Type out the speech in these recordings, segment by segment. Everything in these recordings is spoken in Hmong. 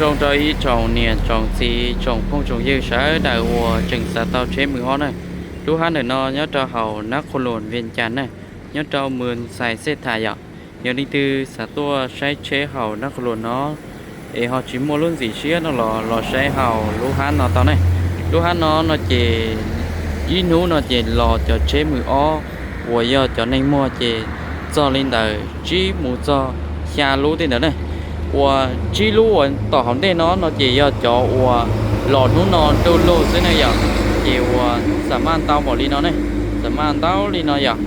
Zoo rau ib tsoom niam tsoom txiv tsoom phooj tsoom ywg sawv daws uas tseem xav tau tsheb mws ob na. Lub hab ntawm no nyob rau hauv nab qhua luam Vias Cas na, nyob rau Moos Xais Xej Tham yom. Yog leej twg xav tuaj saib tsheb hauv nab qhua luam no es ho tsis muaj lub ntxim siab no los los saib hauv lub hab no tau ne. Lub hab no no ces ib hnub no ces los cov tsheb mws ob uas yog cov neeg muag ces txog li ntawm tsib mus txog xya lub tej ntawd ne. Uas tsib lub uas tom hauv ntej no no ces yog cov uas los hnub no ntuj lug xwb ne yom. Ces uas xam maj ntau npaum li no ne, xam maj ntau li no yom.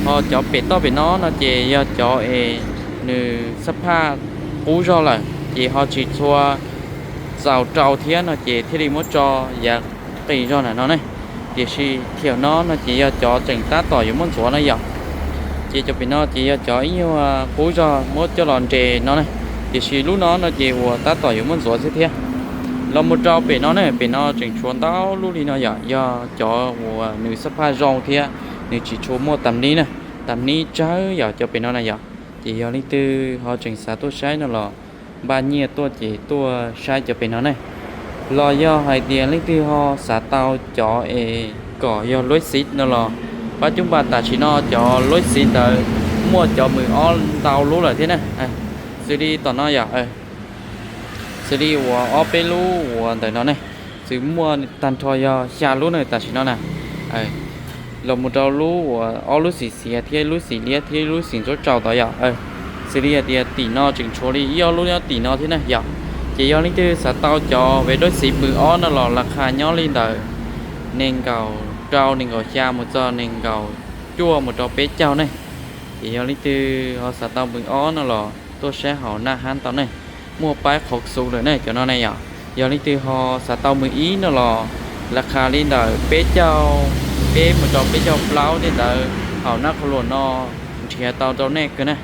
Ho cov pem toj pem no no ces yog cov es nws xab phaj qub zog lawm ces ho tsis txhua txaus rau thiab no ces thiaj li muab tso yav qis zog ntawm no ne. Tiam sis thiam no no ces yog cov tseem tab tom yuav muab ntxuav na yom. Ces cov pem no ces yog cov ib nyuag qub zog muab coj los nres no ne. Tiam sis lub no no ces uas tab tom yuav muab ntxuav xwb thiab. Los mus rau pem no ne, pem no tseem tshuav ntau lub li no yom, yog cov uas nws xab phaj zoo thiab nws tsis tshua muaj tas nib na, tas nib tsawg yom, cov pem no na yom. Ces yog leej twg ho tseem xav tuaj saib no los npaj nyiaj tuaj ces tuaj saib cov pem no ne. Los yog hais tias leej twg ho xav tau cov es kom yog luj xiv no los pab cub npa tam sim no cov luj xiv ntawd muaj cov mws ob ntau lub lawm thiab na. Xws li tom no yom, xws li uas ob peb lub uas ntawm no ne, txwv muaj tag nrho yog xya lub na tam sim no na. Los mus rau lub uas ob lub xim xiav thiab lub xim liab thiab lub xim ntsuab tsaus tod yom. Xws li hais tias tim no tseem tshuav li ib ob lub nyob tim no thiab na yom. Ces yog leej twg xav tau cov ve luj xiv mws ob no los las khas nyob li ntawm nees nkaum rau nees nkaum xya mus txog nees nkaum cuaj mus rau peb caug ne. Ces yog leej twg ho xav tau mws ob no los tuaj saib hauv naj hab tau ne. Muaj paib qhov xus lawm ne cov no ne yom. Yog leej twg ho xav tau mws ib no los las khas li ntawm peb caug peb mus rau peb caug plaub tej ntawd hauv nab qhua luam no nrhiav tau rau nej kawg na.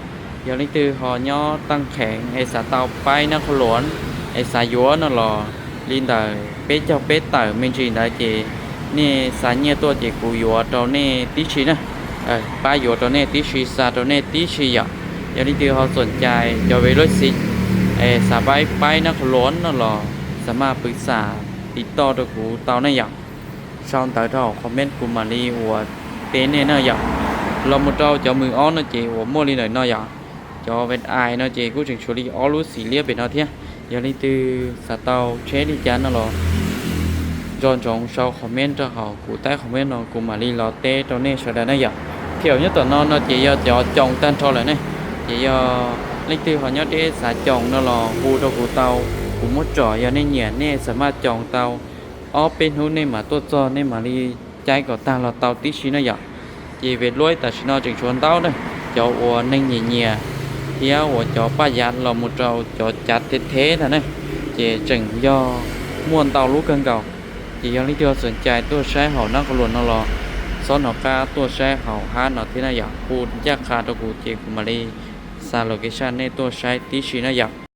Yog leej twg ho nyob Taaj Kheev es xav tau paib nab qhua luam es xav yuav no los li ntawm peb caug peb tawm me ntsis ntawd ces nej xa nyiaj tuaj ces kuv yuav rau nej tib si na. Pab yuav rau nej tib si, xa rau nej tib si yom. Yog leej twg ho xoom cais cov ve luj xiv es xav paib paib nab qhua luam no los xav maj pw xam tiv toj rau kuv tau ne yom. Sau ntawv rau hauv comment kuv mam li uas teb nej na yom. Los mus rau cov mws ob no ces uas muaj li ntawm no yom. Cov ves ais no ces kuj tseem tshuav li ob lub xim liab pem no thiab. Yog leej twg xav tau tsheb li cas no los nco ntsoov sau comment rau hauv kuv tab comment no kuv mam li los teb rau nej sawv daws na yom. Thiab nyob tom no no ces yog cov coos tag nrho lawm ne. Ces yog leej twg ho nyob deb xav coos no los hu rau kuv tau, kuv muab tsom, yog nej nyiam nej xav maj coos tau ob peb hnub nej mam tuaj txog nej mam li caib kom tag los tau tib si na yom. Ces ve luab tam sim no tseem tshuav ntau na, cov uas neeg nyiam nyiam thiab uas cov paj yav los mus rau cov cav thev thev ntag ne, ces tseem yog muaj ntau lub kawg nkaus. Ces yog leej twg xoom cai tuaj saib hauv nab qhua luam no los txhob hnov qab tuaj saib hauv hab no thiab na yom, hu ncaj qha rau kuv ces kuv mam li xa location nej tuaj saib tib si na yom.